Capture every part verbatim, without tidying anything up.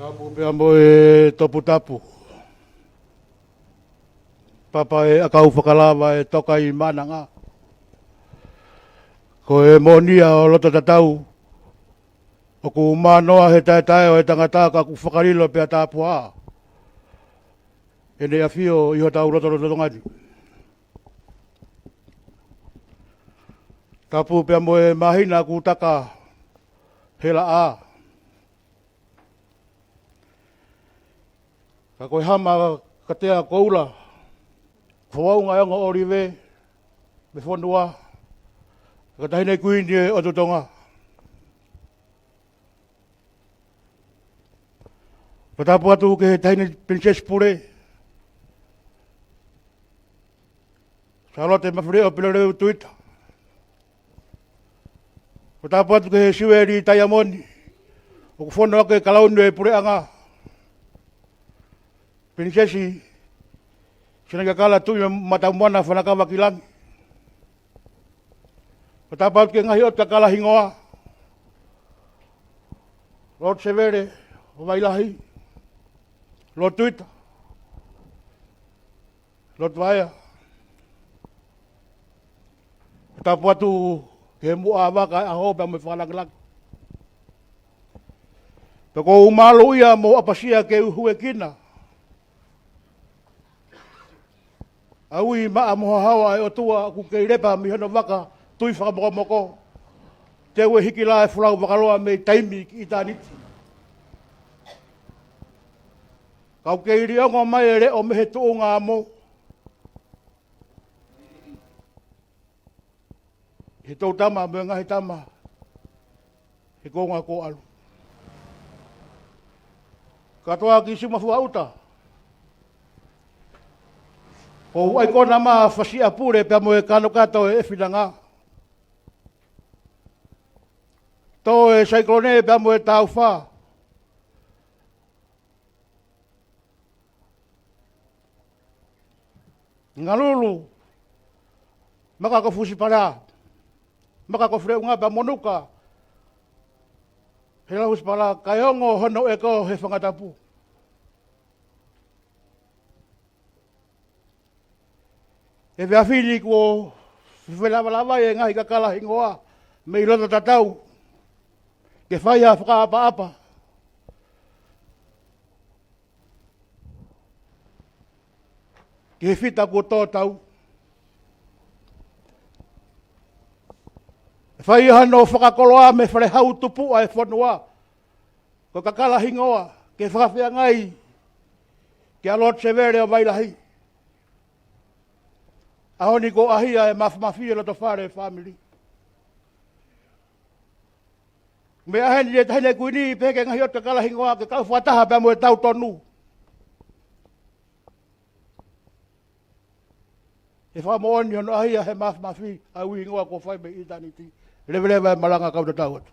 Tapu pea mo e toputapu. Papa ʻe ʻakau fakalava ʻe toka ʻi mananga. Ko e moʻoni ia ʻo loto tatau, ʻoku manoa he taetae ʻo e tangata ka ʻoku fakalilo pea tāpuhā ʻEne ʻafio ʻi hotau lotolotonga ni. Tapu pea mo e māhina kuo taka he laʻā. Ka ko e hama katea koula, founga e ongo ʻōlive mei fonua, ka taʻahine kuini ʻo e ʻOtu Tonga. Fakatapu atu ki he Taʻahine Pilinisesi Pule, Sālote Mafileʻo Pilolevu Tuita. Fakatapu atu ki he Siueli Taiamoni, ʻoku fono ʻaki e kalauni ʻo e puleʻanga. Pilinisesi Sinaikakala Tuʻimatamana Fanakavakilangi. Fakatapu atu ki he ngaahi ʻotu kakala hingoa, Lord Sevele ʻo Vailahi, Lord Tuita, Lord Vaea. Fakatapu atu ki he Muʻa Vaka ʻa e ʻAho pea mo e Fakalāngilangi. Pea ʻoku ou mālō ia mo ʻapasia ke u huekina ʻa e ui maʻa mo hahaoa ʻa e ʻOtua ʻoku kei lepa mei hono vaka tui fakamokomoko. Te u hiki lā e folau vakaloa mei taimi ki ʻitāniti. Ka ʻoku kei liongo mai e leʻo mei he tuʻunga amo he ʻetau tama mo e ngaahi tama he kuonga kuo ʻalu. Kātoa ki Siumafuaʻuta, ʻoku ʻai kona mā fasi ʻa Pule pea mo e kanokato ʻo e finanga. Tō e saikolone pea mo e tāufa. Ngalulu, maka ko Fusipala, maka ko Fileʻunga pea mo Nuka he lau Fusipala, kae ongo hono ʻeko he fanga tapu. He efiafi ni kuo fefelavalava e ngaahi kakala hingoa mei loto tatau ke fai ha fakaʻapaʻapa ki he fita kuo tō tau. ʻE fai hano fakakoloa mei he fale hau tupuʻa e fonua, ko e kakala hingoa ke fakafeangai kia Lord Sevele ʻo Vailahi. ʻAho ni kuo ʻahia e māfimafi e loto fale e fāmili. Meʻa heni e Taʻahine Kuini, pehē ki he ngaahi ʻotu kalahingoa ke kau fakataha pea mo e tau tonu. He fakamoʻoni hono ʻahia he māfimafi ʻa e ui hingoa kuo fai mei ʻitāniti. Leveleva e malanga, kau tatau atu.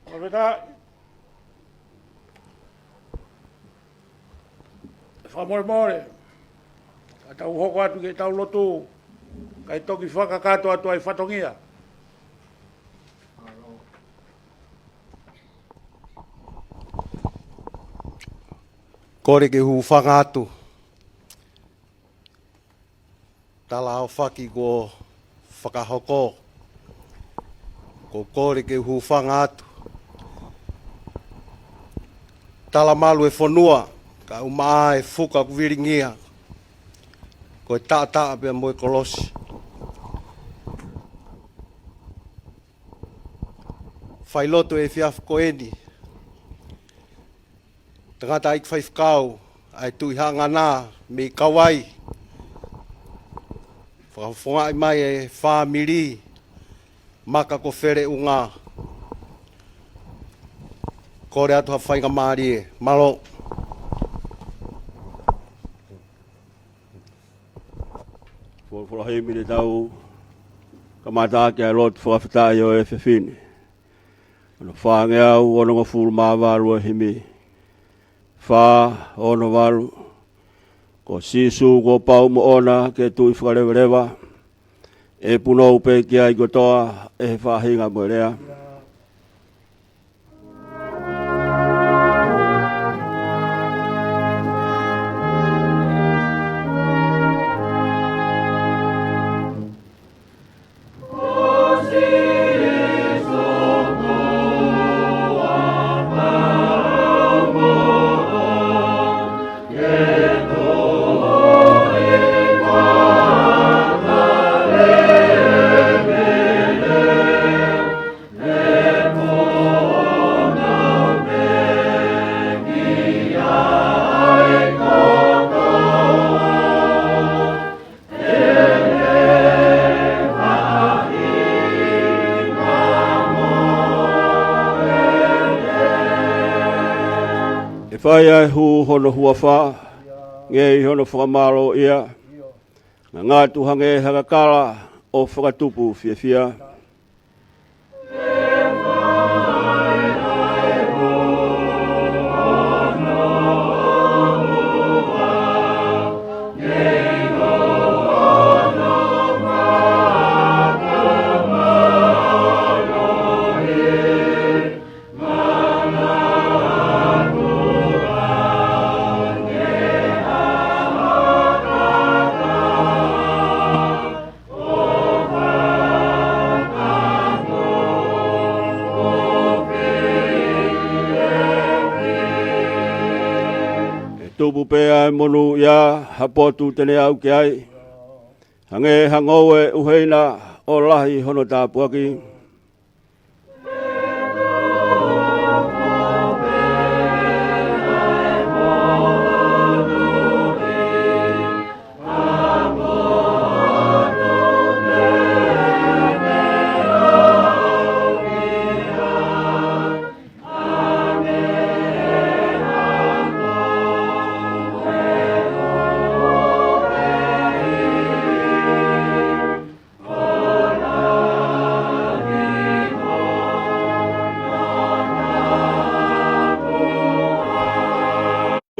Fakafetaʻi. Fakamolemole. Ka tau hoko atu ke tau lotu. Kae toki fakakakato atu ai fatongia. Kole ke u hūfanga atu. Tala ʻo faki kuo fakahoko. Ko e kole ke u hūfanga atu. Tala malu e fonua, ka u maʻa e fuka kuo vilingia. Ko e taʻataʻa pea mo e kolosi. Failotu e efiafi ko eni. Tangataʻeiki faifekau ʻa e Tuʻi Haʻangana mei Kauai. Fakafofongaʻi mai e fāmili Maka ko Feleʻunga. Kole atu ha faingamālie. Mālō. Folofola himi ne tau kamata ʻaki ʻa e lotu fakafetaʻi ʻo e efiafi ni. Ono fāngeau onongofulu mā valu e himi. Fā ono valu. Ko Sīsū kuo pau moʻona ke tui fakaleveleva. ʻE punou pē ki ai kotoa ʻe he faʻahinga mo e lea. ʻE fai ʻa e hū hono huafa, ngeʻi hono fakamālōʻia, ngangatu hangē ha kakala ʻo fakatupu fiefia. ʻE tupu pē ʻa e monū ia ha potu te ne aʻu ki ai. Hangē ha ngoue ʻuheina ʻo lahi hono tāpuaki.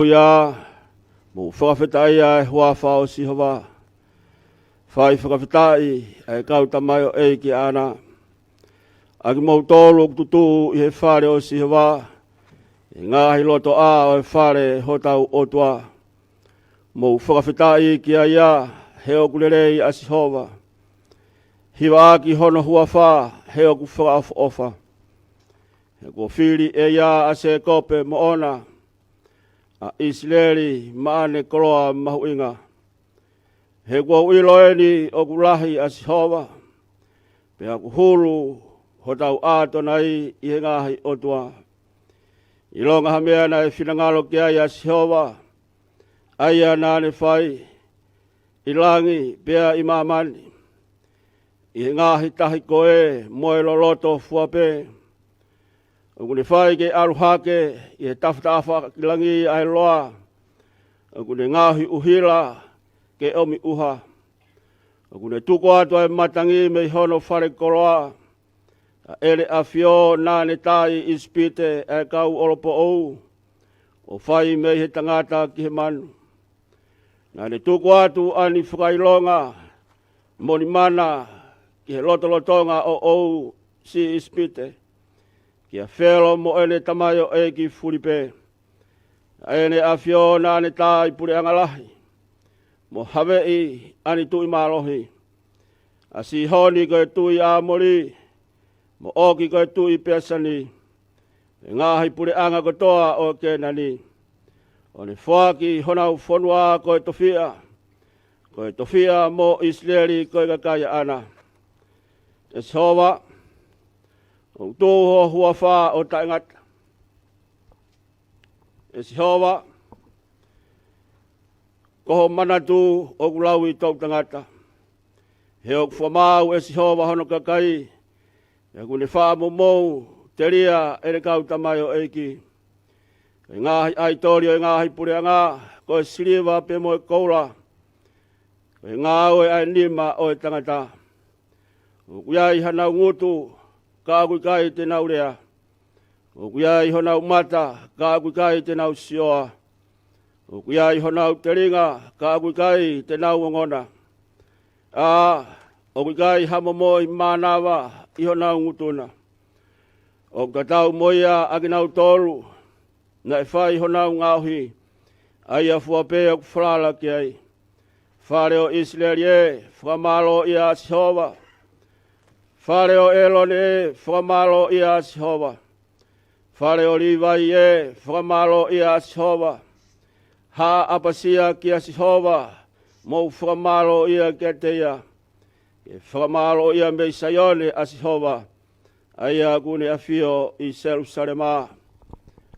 Ia, mou fakafetaʻia ʻa e huafa ʻo Sihova. Fai fakafetaʻi ʻa e kau tamaioʻeiki ʻaʻana. ʻA kimoutolu ʻoku tutuʻu ʻi he fale ʻo Sihova, ʻi he ngaahi lotoʻā ʻo e fale hotau ʻOtua. Mou fakafetaʻi kia ia he ʻoku lelei ʻa Sihova. Hivaʻaki hono huafa he ʻoku fakaʻofoʻofa. He kuo fili ʻe ia ʻa Sēkope moʻona, ʻa ʻIsileli maʻane koloa mahuʻinga. He kuo u ʻilo eni ʻoku lahi ʻa Sihova, pea ʻoku hulu hotau ʻAtonai ʻi he ngaahi ʻotua. ʻilonga ha meʻa naʻe finangalo ki ai ʻa Sihova, ʻa ia naʻa ne fai ʻi langi pea ʻi māmani, ʻi he ngaahi tahi ko ē mo e loloto fua pē. ʻOku ne fai ke ʻalu hake ʻi he tafatafa ki langi ʻa e loa. ʻOku ne ngaohi ʻuhila ke ʻomi ʻuha. ʻOku ne tuku atu ʻa e matangi mei hono fale koloa, ʻa ʻEne ʻAfio naʻa ne tā ʻi ʻIsipite ʻa e kau olopoʻou, ʻo fai mei he tangata ki he manu. Naʻa ne tuku atu ʻa e fakaʻilonga mo e mana ki he lotolotonga ʻoʻou siʻi ʻIsipite, kia Felo mo ʻene tamaioʻeiki fuli pē. ʻA ʻEne ʻAfio naʻa ne tā ʻi puleʻanga lahi, mo haveʻi ʻa e tuʻi mālohi, ʻa Sihoni ko e tuʻi ʻAmoli, mo ʻOki ko e tuʻi Pesani, ʻa e ngaahi puleʻanga kotoa ʻo Kēnani, ʻo ne foaki honau fonua ko e tofiʻa, ko e tofiʻa mo ʻIsileli ko e kakai ʻaʻana. ʻE Sihova, ʻoku tuʻu ho huafa ʻo taʻengata. ʻE Sihova, ko ho manatu ʻoku laui toʻutangata. He ʻoku fakamaau ʻe Sihova hono kakai, pea ʻoku ne faʻa momou telia ʻene kau tamaioʻeiki. Ko e ngaahi ʻaitoli ʻo e ngaahi puleʻanga, ko e siliva pea mo e koula, ko e ngāue ʻa e nima ʻo e tangata. ʻOku ʻi ai hanau ngutu, ka ʻoku ʻikai te nau lea. ʻOku ʻi ai honau mata, ka ʻoku ʻikai te nau sioa. ʻOku ʻi ai honau telinga, ka ʻoku ʻikai te nau ongona. ʻA, ʻoku ʻikai ha momoʻi mānava ʻi honau ngutu na. ʻOku tatau mo ia ʻa kinautolu naʻe fai honau ngaohi, ʻa ia fua pē ʻoku falala ki ai. Fale ʻo ʻIsileli ē, fakamālōʻia ʻa Sihova. Fale ʻo ʻĒlone ē, fakamālōʻia ʻa Sihova. Fale ʻo Līvai ē, fakamālōʻia ʻa Sihova. Haʻa ʻapasia kia Sihova, mou fakamālōʻia kiate ia. Ke fakamālōʻia mei Saione ʻa Sihova, ʻa ia ʻoku ne ʻafio ʻi Selusalema.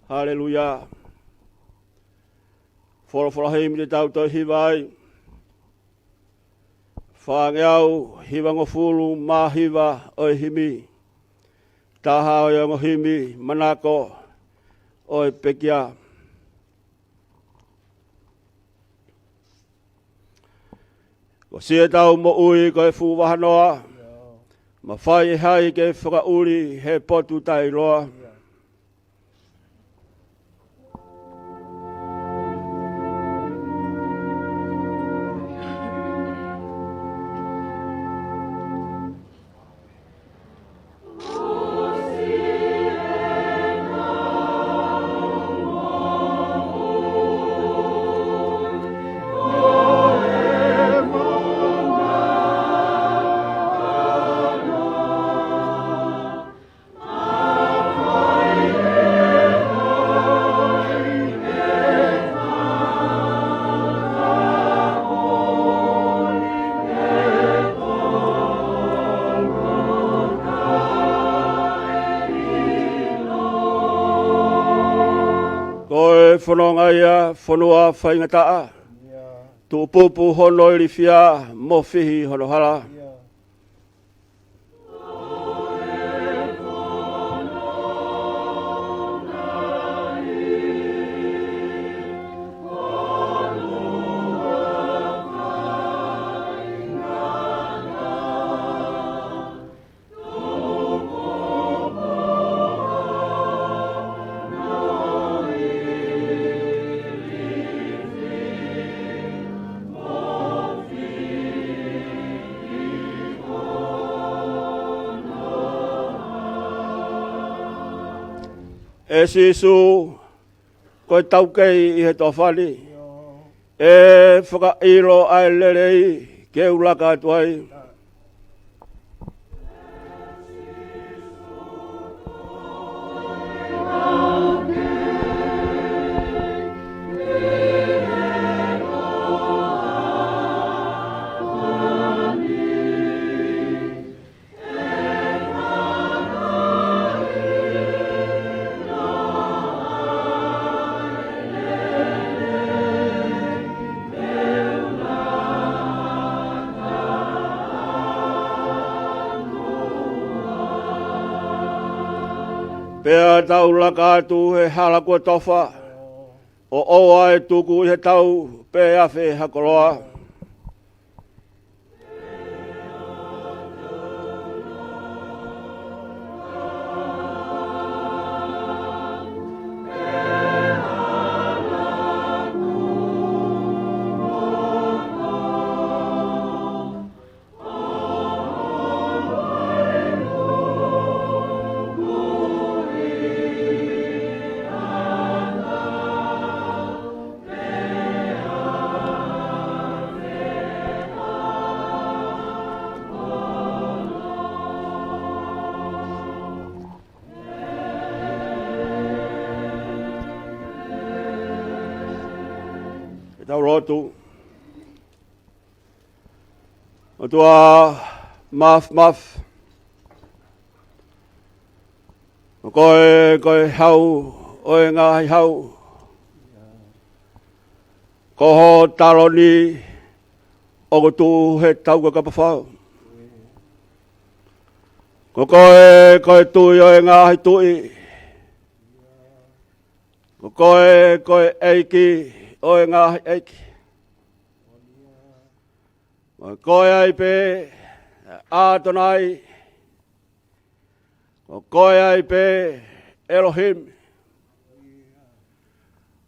Haleluia. Folofola himi te tau toe hiva ai. Fāngeau hivangofulu mā hiva ʻo e himi. Taha ʻo e ongo himi, Manako ʻo e Pekia. Ko siʻetau moʻui ko e fuʻu vahanoa, mafai ʻe hai ke fakaʻuli he potu taʻeʻiloa. Ko e fononga ia, fonua faingataʻa. Tuʻupupu hono ilifia, mo fihi hono hala. ʻE Sīsū, ko e taukei ʻi he toafa ni, ʻe fakaʻilo ʻa e lelei ke u laka atu ai. Pea tau laka atu he hala kuo tofa, ʻo ʻoua ʻe tuku ʻi he tau pe afe ha koloa. Ke tau lotu. ʻOtua Māfimafi, ko koe, ko e Hau ʻo e ngaahi hau. Ko ho taloni ʻoku tuʻu he tauka kapafau. Ko koe, ko e Tuʻi ʻo e ngaahi tuʻi. Ko koe, ko e ʻEiki ʻo e ngaahi ʻeiki. Ko koe ai pē ʻAtonai. Ko koe ai pē ʻElohimi.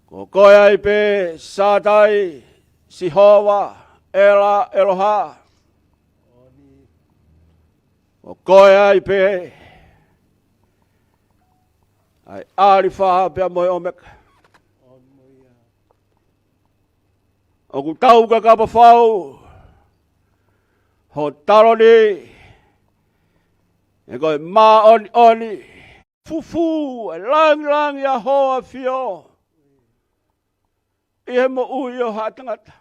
Ko koe ai pē Sātai, Sihova, ʻEla, ʻEloha. Ko koe ai pē ʻa e ʻAlifa pea mo e ʻOmeka. ʻOku tauka kapafau ho taloni, he ko e māʻoniʻoni, fufū e langilangi ʻa ho ʻAfio ʻi he moʻui ʻo haʻa tangata.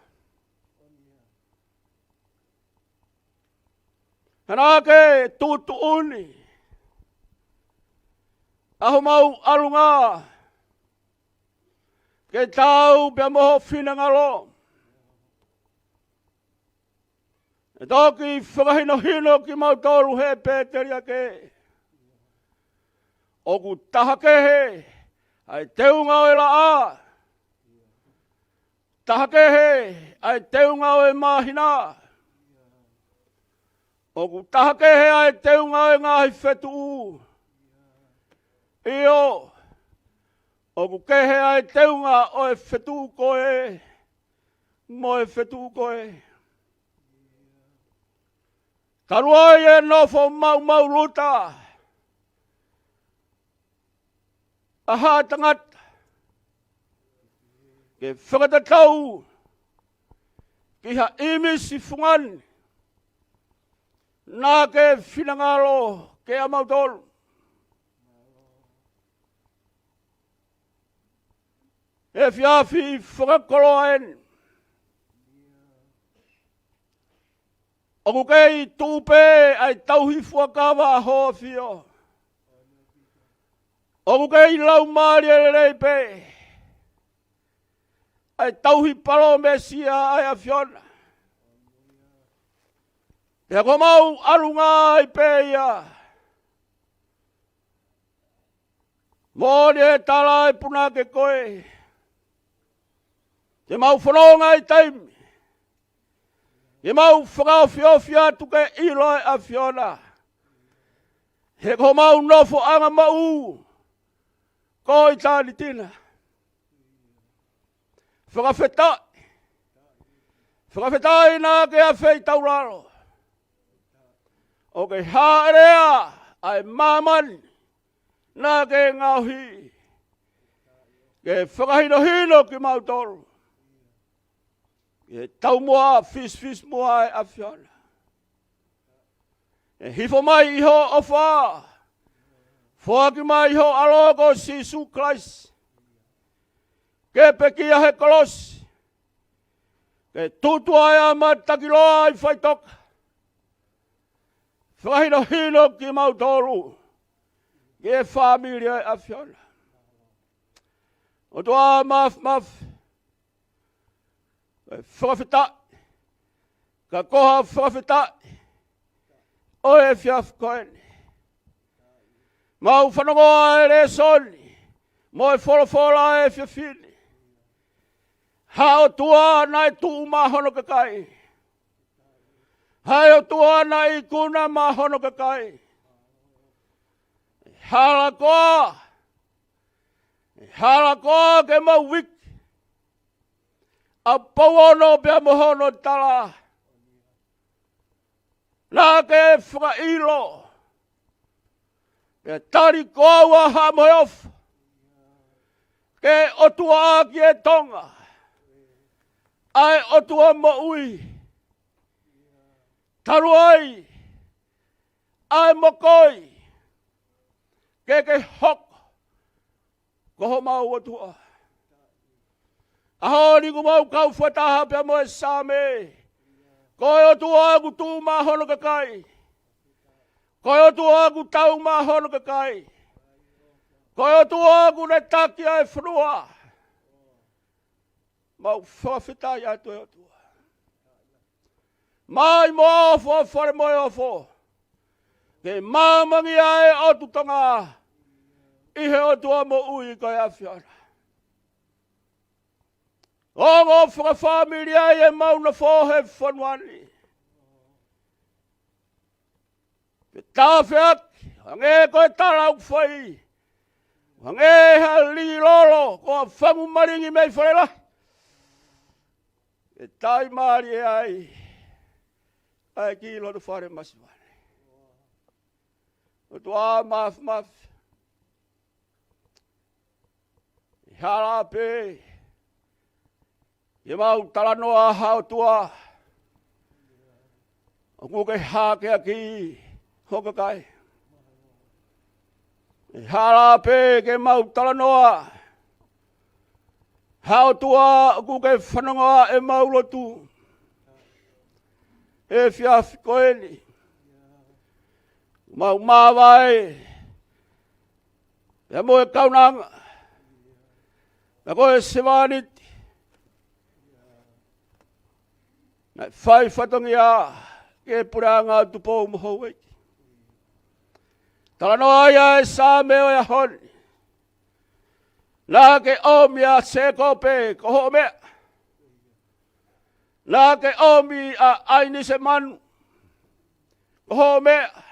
Naʻa ke tuʻutuʻuni ʻa homau ʻalunga ke tau pea mo ho finangalo. ʻE toki fakahinohino kimautolu he pēteliake. ʻOku taha kehe ʻa e teunga ʻo e laʻā. Taha kehe ʻa e teunga ʻo e māhina. ʻOku taha kehe ʻa e teunga ʻo e ngaahi fetuʻu. ʻIo, ʻoku kehe ʻa e teunga ʻo e fetuʻu ko ē mo e fetuʻu ko ē. Talu ai ʻa e nofo maumau luta ʻa haʻa tangata ke fakatatau ki ha ʻīmisi fungani naʻa ke finangalo kiate kimautolu. Efiafi fakakoloa eni. ʻOku kei tuʻu pē ʻa e tauhi fuakava ʻa ho ʻAfio. ʻOku kei laumālie lelei pē ʻa e tauhi palōmesi ʻa e ʻAfiona. Pea ko homau ʻalunga ai pē ia. Moʻoni e tala ʻa e punake ko ē, ke mau fononga ʻi taimi, ke mau fakaofiofi atu ke ʻilo ʻa e ʻAfiona. He ko homau nofoʻanga maʻu ko ʻitāniti na. Fakafetaʻi. Fakafetaʻi naʻa ke afeitaulalo. ʻOku ke hāʻelea ʻa e māmani naʻa ke ngaohi ke fakahinohino kimautolu ki he taumuʻa fisifisimuʻa ʻa e ʻAfiona. ʻE hifo mai ʻi ho ʻofa, foaki mai ʻi ho ʻAlo ko Sīsū Kalaisi ke pekia he kolosi, ke tuʻutuʻuni ʻa e matakiloa ʻi faʻitoka. Fakahinohino kimautolu ki he fāmili ʻa e ʻAfiona. ʻOtua Māfimafi, ʻe fakafetaʻi, ka ko ha fakafetaʻi ʻo e efiafi ko eni. Mau fanongoa e lēsoni mo e folofola he efiafi ni. Ha ʻOtua naʻe tuʻu maʻa hono kakai. Ha ʻOtua naʻe ikuna maʻa hono kakai. ʻE hala koā, ʻe hala koā ke mau viki ʻa Pauono pea mo hono tala. Naʻa ke fakaʻilo pea tali koā ʻa Haʻa Moheofo ke ʻOtua ʻaki ʻe Tonga ʻa e ʻOtua moʻui, talu ai ʻa e mokoi ke ke hoko ko homau ʻOtua. ʻAho ni ʻoku mau kau fakataha pea mo e Saame. Ko e ʻOtua ʻoku tuʻu maʻa hono kakai. Ko e ʻOtua ʻoku tau maʻa hono kakai. Ko e ʻOtua ʻoku ne taki ʻa e fonua. Mau fakafetaʻi atu ʻe ʻOtua. Mai mo ofo ʻa Fale Moheofo ke mamangia e ʻOtu Tonga ʻi he ʻOtua moʻui ko e ʻAfiona. Ongo fakafāmili ai ʻemau nofo he fonua ni. Ke tāfeaki, hangē ko e tala ʻoku fai, hangē ha lilolo ko ha fangu malingi mei Falelahi. Ke taimālie ai ʻa e kiʻi loto fale masiva ni. ʻOtua Māfimafi, ʻe hala pē ke mau talanoa ha ʻOtua ʻoku ke hākeakiʻi ho kakai. ʻE hala pē ke mau talanoa ha ʻOtua ʻoku ke fanongoa ʻemau lotu he efiafi ko eni. Mau māvae pea mo e kaunanga, pea ko e sevāniti naʻe fai fatongia ki he puleʻanga ʻo Tupou mo Houʻeiki. Talanoa ai ʻa e Saame ʻo e ʻaho ni. Naʻa ke ʻomi ʻa Sēkope ko hoʻo meʻa. Naʻa ke ʻomi ʻa ʻAinisemanu ko hoʻo meʻa.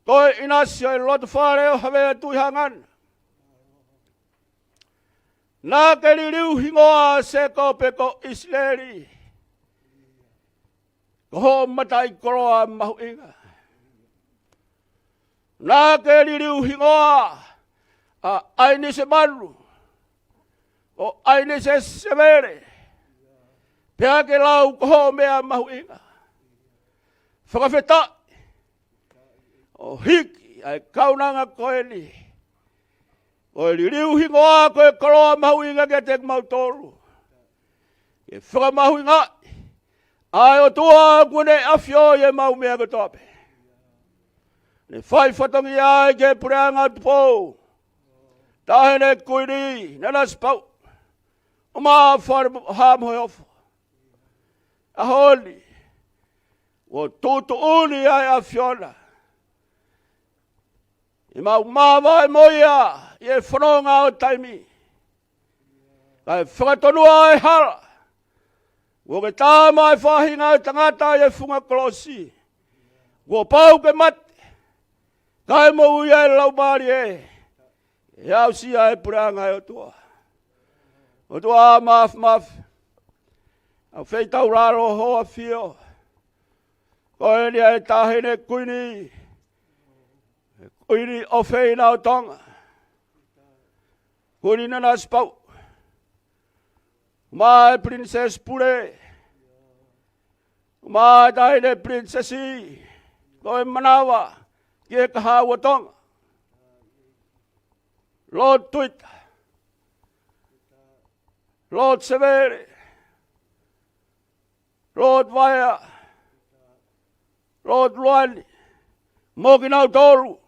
Ko e ʻinasi ʻo e loto fale ʻo Havea Tuʻihangana. Naʻa ke liliu hingoa ʻa Sēkope ko ʻIsileli ko hoʻo mataʻikoloa mahuʻinga. Naʻa ke liliu hingoa ʻa ʻAinisemanu ko ʻAinisesevele, pea ke lau ko hoʻo meʻa mahuʻinga. Fakafetaʻi ʻo hiki ʻa e kaunanga ko eni. Ko e liliu hingoa ko e koloa mahuʻinga kiate kimautolu. Ke fakamahuʻingaʻi ʻa e ʻOtua kuo ne ʻafioʻi ʻemau meʻa kotoa pē. Ne fai fatongia ai ki he puleʻanga ʻo Tupou, Taʻahine Kuini Nanasipauʻu, ʻumaʻā Fale Mo-, Haʻa Moheofo. ʻAho ni kuo tuʻutuʻuni ʻa e ʻAfiona. ʻE mau māvae mo ia ʻi he fononga ʻo taimi. Kae fakatonua ʻa e hala. Kuo ke tama ʻa e faʻahinga ʻo e tangata ʻi he funga kolosi. Kuo pau ke mate, kae moʻui ʻa e laumālie, ʻe aʻusia ʻa e puleʻanga ʻo e ʻOtua. ʻOtua Māfimafi, ʻoku feitaulalo hoʻo ʻAfio. Ko eni ʻa e Taʻahine Kuini, Kuini ʻofeina ʻo Tonga, Kuini Nanasipauʻu, ʻumaʻā e Pilinisesi Pule, ʻumaʻā e Taʻahine Pilinisesi ko e manava ki he kahaʻu ʻo Tonga, Lord Tuita, Lord Sevele, Lord Vaea, Lord Loane, mo kinautolu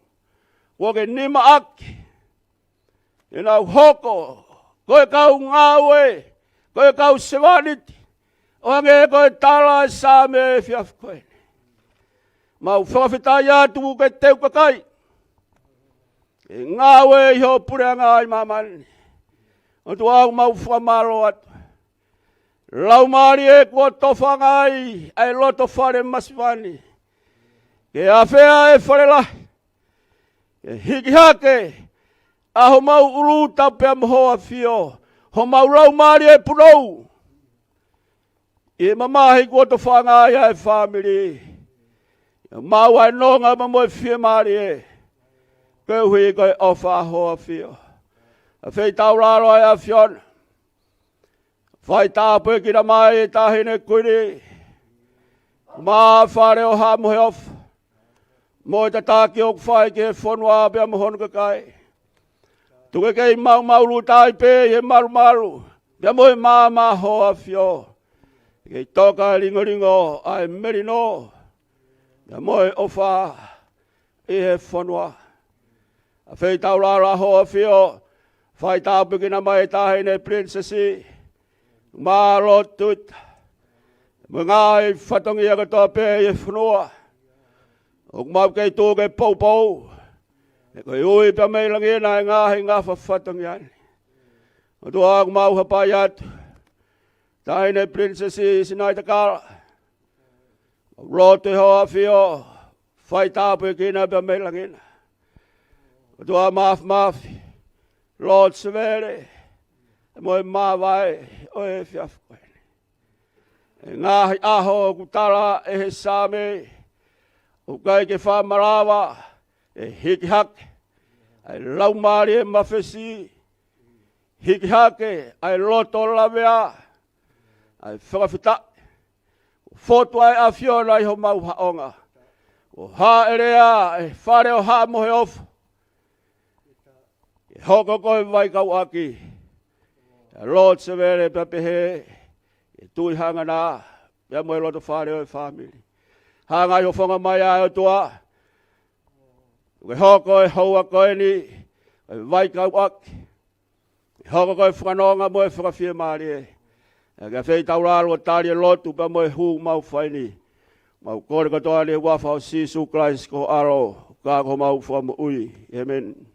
kuo ke nimaʻaki ke nau hoko ko e kau ngāue, ko e kau sevāniti, ʻo hangē ko e tala ʻa e Saame he efiafi ko eni. Mau fakafetaʻi atu ki he teu kakai, ʻe ngāue ʻi hoʻo puleʻanga ʻi māmani. ʻOtua, ʻoku mau fakamālō atu. Laumālie kuo tofanga ai ʻa e loto fale masiva ni. Ke afea ʻa e fale lahi. Ke hiki hake ʻa homau ʻulu tapu pea mo hoʻo ʻAfio. Homau laumālie punou ʻi he mamahi kuo tofanga ai ʻa e fāmili. ʻIo, maʻu ʻa e nonga pea mo e fiemālie. Koeʻuhi ko e ʻofa ʻa hoʻo ʻAfio. ʻAfeitaulalo ʻa e ʻAfiona. Fai tāpuekina mai e Taʻahine Kuini. Maʻa e Fale ʻo Haʻa Moheofo. Mo e tataki ʻoku fai ki he fonua pea mo hono kakai. Tuku ke kei maumau lūtai pē ʻi he malumalu pea mo e maama ʻa hoʻo ʻAfio. Kei toka e lingolingo ʻa e melino pea mo e ʻofa ʻi he fonua. ʻAfeitaulalo ʻa hoʻo ʻAfio. Fai tāpuekina mai e Taʻahine Pilinisesi. Mālō Tuita. Mo e ngaahi fatongia kotoa pē ʻi he fonua. ʻOku mau kei tuʻu ke poupou. He ko e ui pea mei langi ena e ngaahi ngafa fatongia ni. ʻOtua, ʻoku mau hapai atu. Taʻahine Pilinisesi Sinaitakala. Mau lotu ʻi hoʻo ʻAfio. Fai tāpuekina pea mei langi ena. ʻOtua Māfimafi. Lord Sevele. Mo e māvae ʻo e efiafi ko eni. ʻI he ngaahi ʻaho ʻoku tala ʻe he Saame, ʻoku ʻikai ke fakamalava, ʻe hiki hake ʻa e laumālie mafesi, hiki hake ʻa e loto lavea, ʻa e fakafetaʻi. Fotu ʻa e ʻAfiona ʻi homau haʻonga. Ko e hāʻele ʻa e Fale ʻo Haʻa Moheofo ke hoko ko e vaikauʻaki ʻa Lord Sevele pea pehē ʻe Tuʻi Hangana pea mo e loto fale ʻo e fāmili. Hanga ʻi hoʻo fofonga mai ʻa e ʻOtua ke hoko e houa ko eni ko e vaikauʻaki, ke hoko ko e fakanonga mo e fakafiemālie. ʻOku ʻafeitaulalo ʻa e tali e lotu pea mo e hū mau fai ni. Mau kole kotoa ni ʻi he huafa ʻo Sīsū Kalaisi ko ho ʻAlo, ka ko homau Fakamoʻui. ʻĒmeni.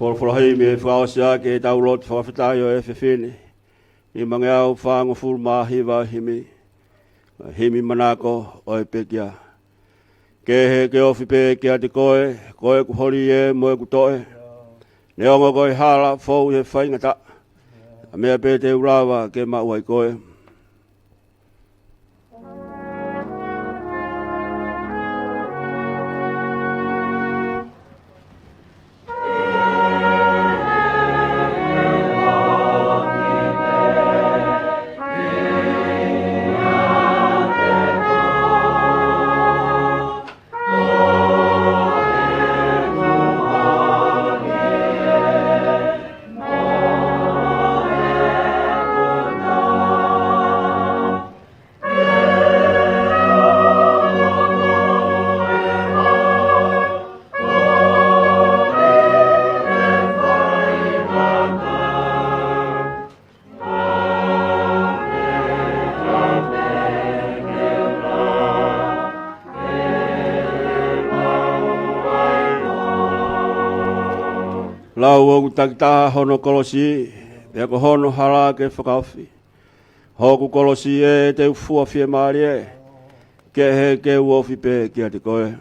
Folofola himi ʻe fakaʻosi ʻaki ʻetau lotu fakafetaʻi ʻo e efiafi ni. Nimangeau fāngofulu mā hiva himi. Himi manako ʻo e pekia. Kehe ke ofi pē kiate koe, ko ʻeku holi ē mo ʻeku toe. Neongo ko e hala fou ʻi he faingataʻa. ʻA e meʻa pē te u lava ke maʻu ai koe. Lau ʻoku takitaha hono kolosi, pea ko hono hala ke fakaofi. Hoku kolosi ē te u fua fiemālie, kehe ke u ofi pē kiate koe.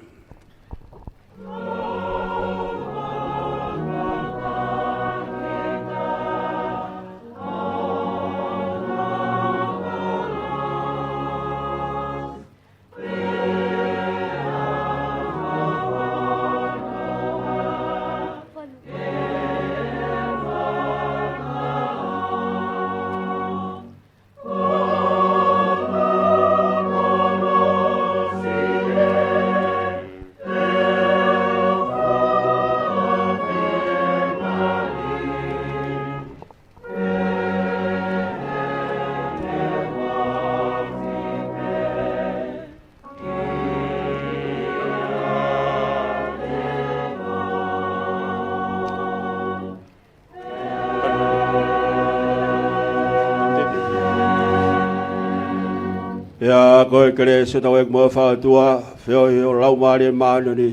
Pea ko e kelesi ʻa hotau ʻEiki mo e ʻofa ʻa e ʻOtua, feohi ʻo e Laumālie Māʻoniʻoni,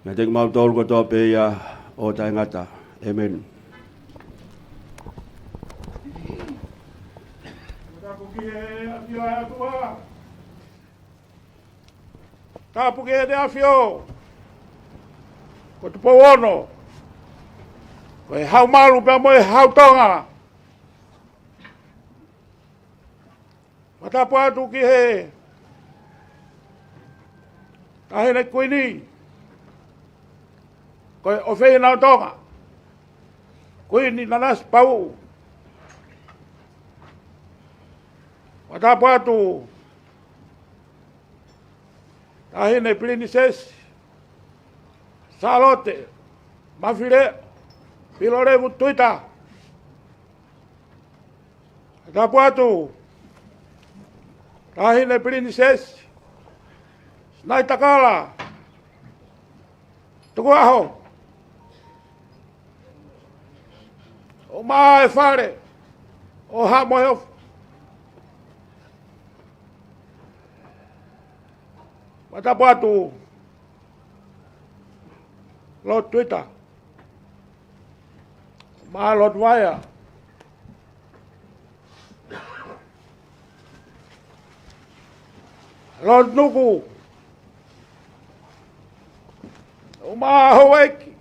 meiate kimautolu kotoa pē ia ʻo taʻengata. ʻĒmeni. Tapu ki he ʻafio ʻa e ʻOtua. Tapu ki heʻene ʻafio ko Tupou Ono, ko e Hau Malu pea mo e Hau Tonga. Fakatapu atu ki he Taʻahine Kuini, ko e ʻofeina ʻo Tonga, Kuini Nanasipauʻu. Fakatapu atu Taʻahine Pilinisesi Sālote Mafileʻo Pilolevu Tuita. Tapu atu Taʻahine Pilinisesi Sinaitakala Tukuʻaho. ʻUmaʻā e fale ʻo Haʻa Moheofo. Fakatapu atu Lord Tuita, ʻumaʻā Lord Vaea, Lord Nuku, ʻumaʻā houʻeiki.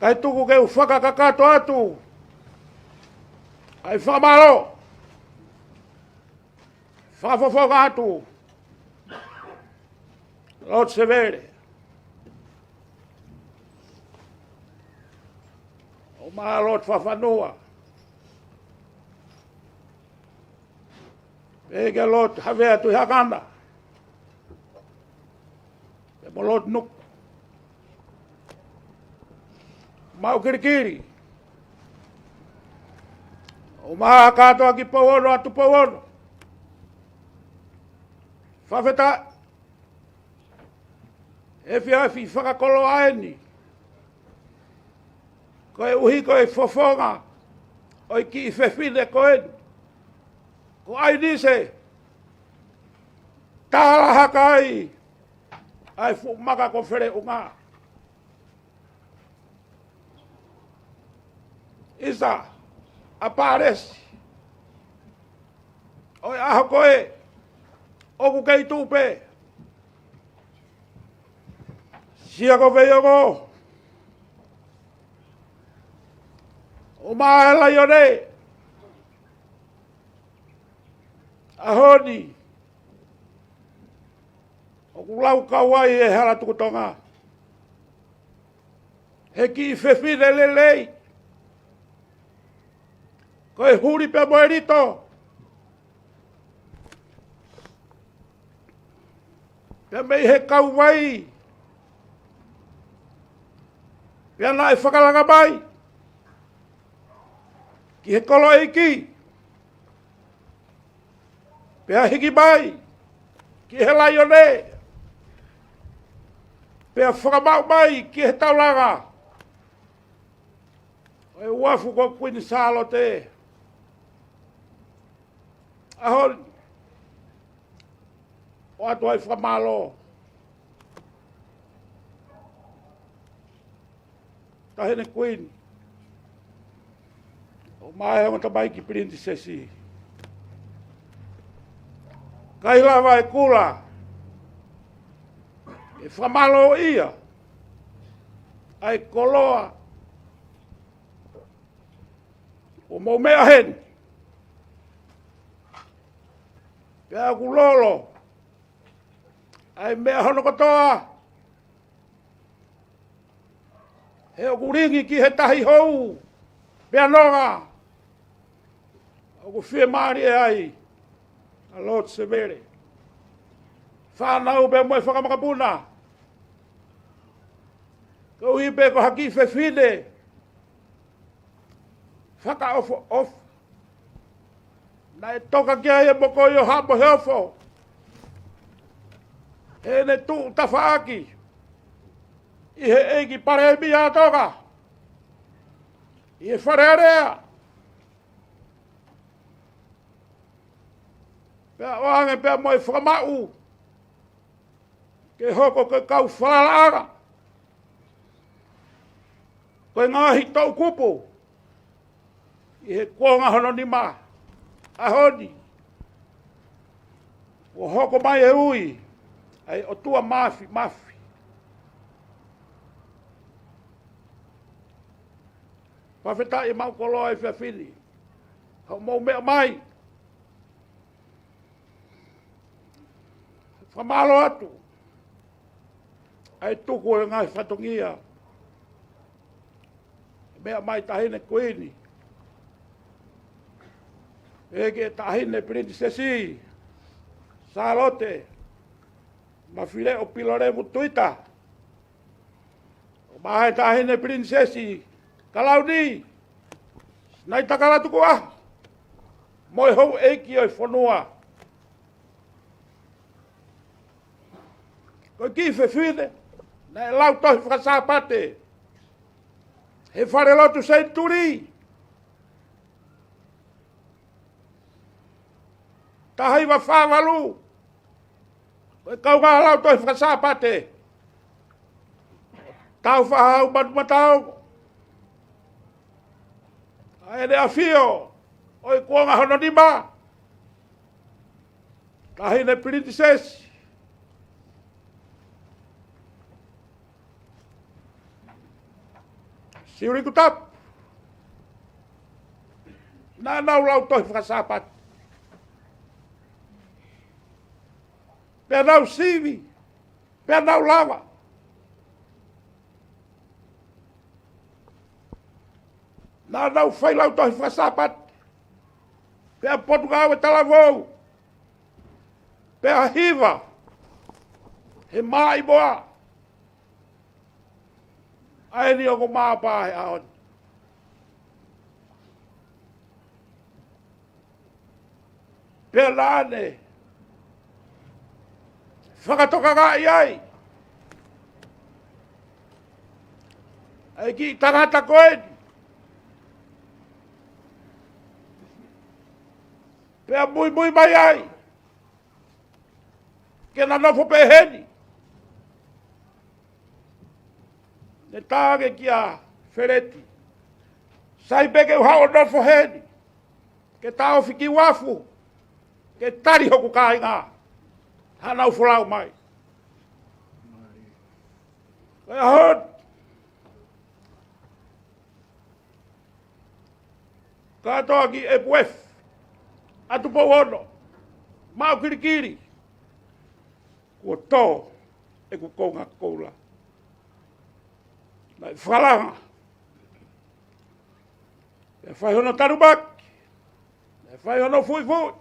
Kae tuku ke u fakakakato atu ʻa e fakamālō, fakafofonga atu Lord Sevele, ʻumaʻā Lord Fafanua, pehē kia Lord Havea Tuʻihakana, pea mo Lord Nuku, Maʻukilikili, ʻumaʻā kātoa Kipouono ʻa Tupouono. Fakafetaʻi. Efiafi fakakoloa eni, koeʻuhi ko e fofonga ʻo e kiʻi fefine ko eni ko ʻAinise, tala hake ai ʻa e fuʻu maka ko Feleʻunga. ʻIsa ʻa Pālesi, ʻo e ʻaho ko ē ʻoku kei tuʻu pē. Sia ko Veiongo, ʻo maʻa e laione. ʻAho ni ʻoku lau kau ai e hala tuku Tonga, he kiʻi fefine lelei, ko e huli pea mo e lito, pea mei he kauvai, pea naʻe fakalanga mai ki he kolo ʻeiki, pea hiki mai ki he laione, pea fakamaʻu mai ki he taulanga ʻo e uafu ko Kuini Sālote. ʻAho ni, ʻoatu ai e fakamālō, Taʻahine Kuini, ʻo maʻa e ongo tamaiki Pilinisesi. ʻIkai lava ʻe kula ʻe fakamālōʻia ʻa e koloa ʻoku mou meʻa heni. Pea ʻoku lolo ʻa e meʻa hono kotoa, he ʻoku lingi ki he tahi hou pea nonga. ʻOku fiemālie ai ʻa Lord Sevele, fānau pea mo e fanga makapuna, koeʻuhi pē ko ha kiʻi fefine fakaʻofoʻofa naʻe toka ki ai e mokoi ʻo Haʻa Moheofo, heʻene tuʻu tafaʻaki ʻi he ʻEiki Palēmia Tonga ʻi he Fale Alea. Pea ʻoange pea mo e fakamaʻu ke hoko ko e kau falalaʻanga, ko e ngaahi toʻukupu ʻi he kuonga hono nima. ʻAho ni, kuo hoko mai e ui ʻa e ʻOtua Māfimafi. Fakafetaʻi ʻemau koloa ʻi he efiafi ni, hoʻomou meʻa mai. Fakamālō atu ʻa e tuku ʻo e ngaahi fatongia. Meʻa mai Taʻahine Kuini, ʻEiki Taʻahine Pilinisesi Sālote Mafileʻo Pilolevu Tuita, ʻo maʻa e Taʻahine Pilinisesi Kalauni Sinaitakala Tukuʻaho, mo e houʻeiki ʻo e fonua. Ko e kiʻi fefine naʻe lau tohi faka-Sāpate he falelotu Senituli, taha hiva fā valu. Ko e kaungā lau tohi faka-Sāpate, Tāufaʻāhau Manu Mataongo, ʻa ʻEne ʻAfio ʻo e kuonga hono nima, Taʻahine Pilinisesi Siulikutapu, naʻa nau lau tohi faka-Sāpate, pea nau sivi, pea nau lava. Naʻa nau fai lau tohi faka-Sāpate, pea potungāue talavou, pea hiva he Maʻimoa, ʻa eni ʻoku māpā he ʻaho ni. Pea naʻa ne fakatokangaʻi ai ʻa e kiʻi tangata ko eni, pea muimui mai ai ke na nofo pē heni. Ne tā ange kia Feleti, Sai pē ke u haʻu ʻo nofo heni ke taʻofi ki uafu, ke tali hoku kāinga. Hanau folau mai. Ko e ʻaho ni, kātoa ki Epuefu, ʻa Tupou Ono, maʻu kilikili, kuo tō ʻeku konga koula. Naʻe falanga, pea fai hono tanumaki, pea fai hono fuifui ʻe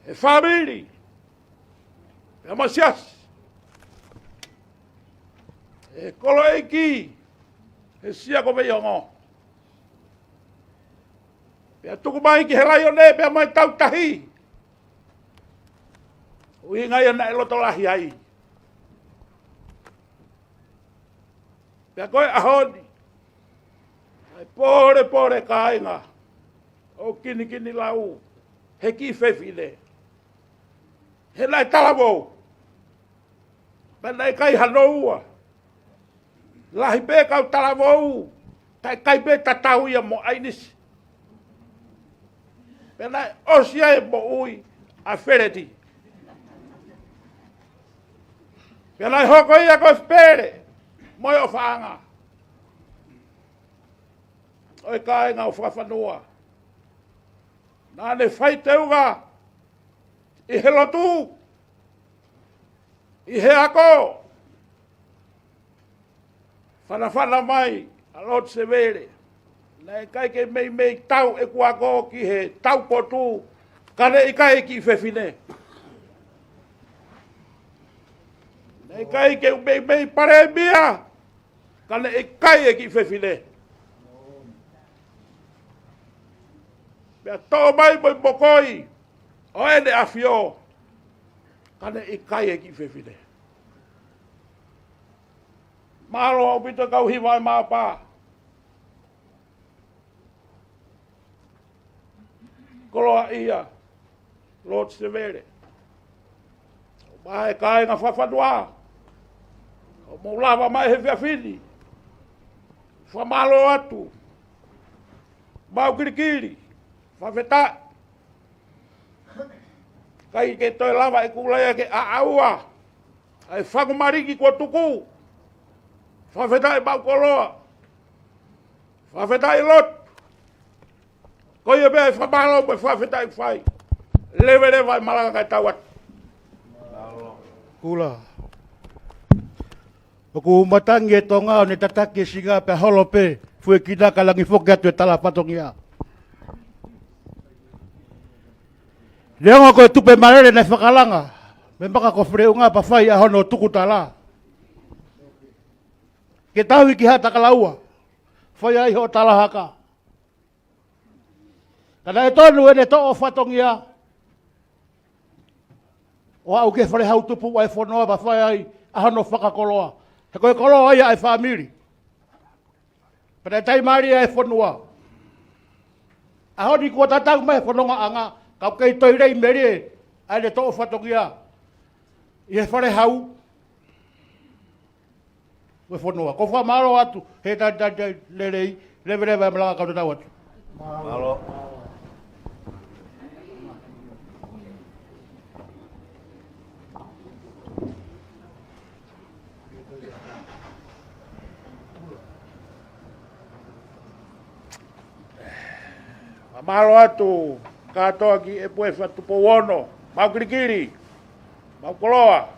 he fāmili, pea mo e siasi, ʻe he koloʻeiki, ʻe he sia ko Veiongo. Pea tuku mai ki he Laione, pea mai tautahi. ʻUhinga ia naʻe loto lahi ai. Pea ko e ʻaho ni, ʻai pōlepole kāinga ʻo kinikini lau he kiʻi fefine. He naʻe talavou. Pea naʻe ʻikai hano ua. Lahi pē kau talavou, taʻe ʻikai pē tatau ia mo ʻAinisi. Pea naʻe ʻosi ai e moʻui ʻa Feleti. Pea naʻe hoko ia ko e pele mo e ʻofaʻanga ʻo e kāinga ʻo Fakafanua. Naʻa ne fai teunga ʻi he lotu, ʻi he ako. Fanafana mai ʻa Lord Sevele, naʻe ʻikai ke meimei tau ʻeku ako ki he taupotu, ka ne ʻikai e kiʻi fefine. Naʻe ʻikai ke u meimei palēmia, ka ne ʻikai e kiʻi fefine. Pea toʻo mai mo e mokoi ʻo ʻEne ʻAfio, ka ne ʻikai e kiʻi fefine. Mālō ʻaupito kau hiva ʻe Māpā. Koloaʻia Lord Sevele. ʻO mai e kāinga Fakafanua, ʻo mou lava mai he efiafi ni. Fakamālō atu. Maʻu kilikili. Fakafetaʻi. ʻIkai ke toe lava ʻeku lea ke ʻaʻaua ʻa e faʻahinga maliki kuo tuku. Fakafetaʻi maʻu koloa. Fakafetaʻi Lord. Ko ia pē ʻa e fakamālō mo e fakafetaʻi fai. Leveleva e malanga kae tau atu. Kula. ʻOku matangi e tonga ʻo ne tataki e singa pea holo pē fuekina ka langi foki atu e tala fatongia. Neongo ko e tupe malele naʻe fakalanga mei he maka ko Feleʻunga pea fai ʻa hono tuku tala. Ke tauhi ki ha takalaua, fai ai hoʻo tala haka. Ka naʻe tonu ʻene toʻo fatongia ʻo aʻu ki he fale hau tupu ʻa e fonua pea fai ai ʻa hono fakakoloa. He ko e koloa ia ʻa e fāmili. Pea naʻe taʻimālie ʻa e fonua. ʻAho ni kuo tatau mai he fonongaʻanga, ka ʻoku kei toe lei melie ʻa ʻene toʻo fatongia ʻi he fale hau ʻo e fonua. Ko e fakamālō atu he talitali lelei, leveleva e malanga kae tau atu. Mālō. Mālō atu kātoa ki Epuefu ʻa Tupou Ono, maʻu kilikili, maʻu koloa.